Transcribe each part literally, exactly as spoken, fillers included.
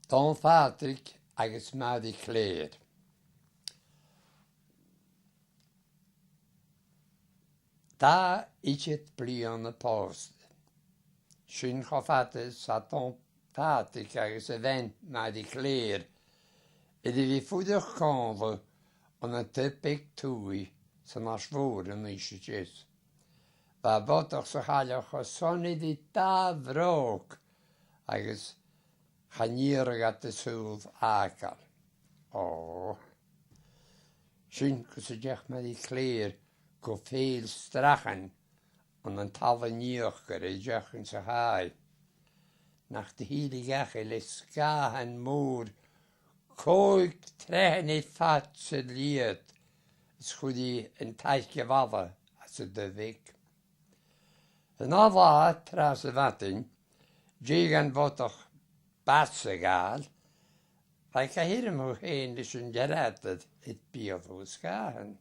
Dòmhnall Phàdraig agus Màiri Clèir. Dà fhichead bliadhna pòsta. Sin cho fada 's a tha Dòmhnall Phàdraig agus a bhean Màiri Clèir air a bhith a' fuireach còmhla ann an taigh beag tughaidh san Àird Mhòr an Uibhist a Deas. Bha am bodach 's a' chailleach cho sona ri dà bhròg agus chan iarradh iad an saoghal fhàgail. Ò. Sin gus an deach Màiri Clèir gu fèill strachan ann an talla an iuchair air deoch an sa thaigh. Nach do thill i dhachaigh le sgàthan mòr còig troighean air fad 's air leud, is chuir i an taic a bhalaich às an taigh bheag. An ath latha, tràth sa mhadainn, dèidh dhan bhodach bàs a ghabhail, bha i ga h-iarraidh mu fhèin leis an dearbhadh air beulaibh sgàthan.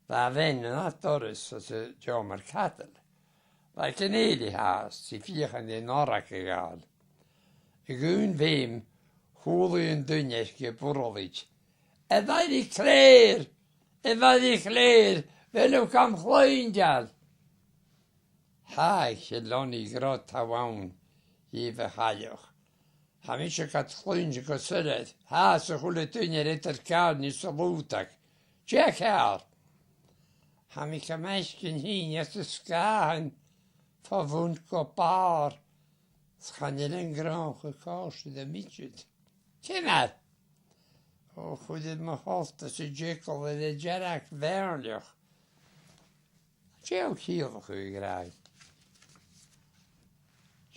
Bha a bhean an ath doras anns an t-seòmar-cadail. Bha i gun fhèill i fhathast, 's i a' feuchainn ri an fhearg a ghabhail. Aig aon bheum, chuala i an duine aice a' burlaid. "A Mhàiri Chlèir! A Mhàiri Chlèir! A bheil thu gam chluinntinn?" "Tha, a Cheileanaidh, gu dearbh tha thu ann," dh'èigh a' chailleach. "Tha mise gad chluinntinn gu soilleir. Tha, 's a h-uile duine air eadar-gàirneas a lùghdadh. Dè tha ceàrr?" "Tha mi gam fhaicinn fhìn anns an sgàthan, fo bhun gu bàrr. 'S chan eil an gnothach a' còrdadh rium idir." "Ciamar?" "Ò, chuir iad mo choltas an t-eagal air an dearg-mhàireach." "Dè tha thu a' ciallachadh, a ghràidh?"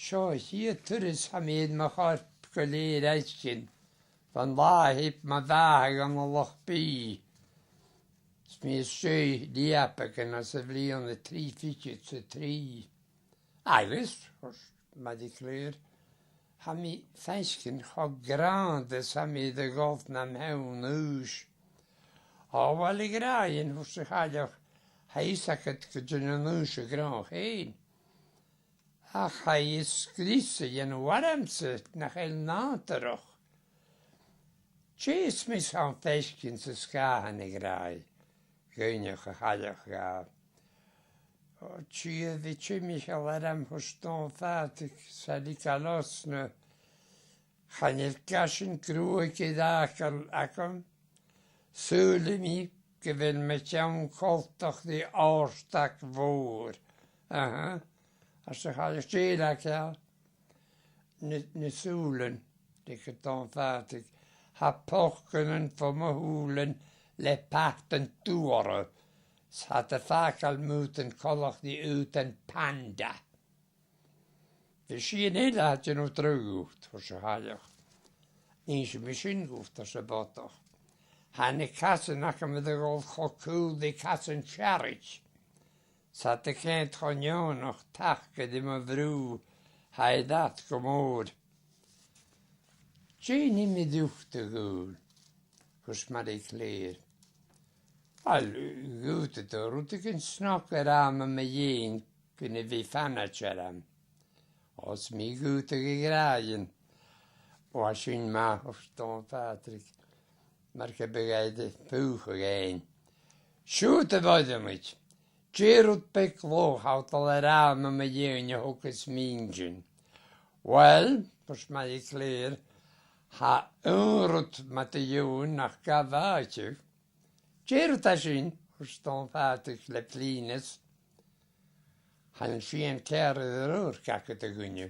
"Seo a' chiad turas a tha mi air mo chorp gu lèir fhaicinn bhon là a theab mo mhàthair ann an Loch Bìdh. 'S mi às dèidh leabaidhean anns a' bhliadhna trì fichead 's a trì." "Agus," thuirt Màiri Clèir, "tha mi faicinn cho grànda 's a tha mi air a dhol nam peann-aois." "Ò, uill, a ghràidhein," thuirt a' chailleach, "tha fhios agad gun dèan an aois a ghnothaich fhèin. Ach tha e a' sgriosadh dhen bharrachd-sa nach eil nàdarrach." "Dè as miosa a tha thu a' faicinn san sgàthan, a ghràidh?" dh'fhaighnich a' chailleach dha. "Ò, tì a bhith timcheall orm," thuirt Dòmhnall Phàdraig, "'s a' leigeil osna. Chan eil gaisean gruaige air fhàgail agam. Saoilidh mi gu bheil mo cheann coltach ri òrdag mhòr." "Aha," ars a' chailleach, "dè leig thu?" "Na, na sùilean," dh'fhaighnich Dòmhnall Phàdraig. "Tha pocannan fo mo shùilean le patan dubhartha, 's tha iad a' fàgail m' aodann coltach ri aodann panda." "Bheil sìon eile a' dèanamh dragh dhut?" thuirt a' chailleach. "Innsidh mi sin dhut," ars am bodach. "Tha na casan agam air a dhol cho caol ri casan searaid. 'S tha iad a' coimhead cho neònach taca ri mo bhrù, tha e dath gu mòr." "Dè nì mi dhut, a ghaoil?" thuirt Màiri Clèir. "Uill, dh'fhaodadh tu rudeigin snog a ràdh mum dheidhinn gun a bhith fanaid orm." "Ò, 's mi dh'fhaodadh, a ghràidhein." "Ò, tha sin math," thuirt Dòmhnall Pàdraig, mar gum biodh e air a phutadh fhèin. "Siuthad, a Mhairead, dè an rud beag laghach a tha thu a' dol a ràdh mum dheidhinn a thogas m' inntinn?" "Uill," thuirt Màiri Clèir, "tha aon rud mum dheidhinn nach gabh àiteigh." "Dè an rud a tha sin?" thuirt Dòmhnall Pàdraig le plìonas. "Chan eil sìon ceàrr air an fhuil agad, a dhuine."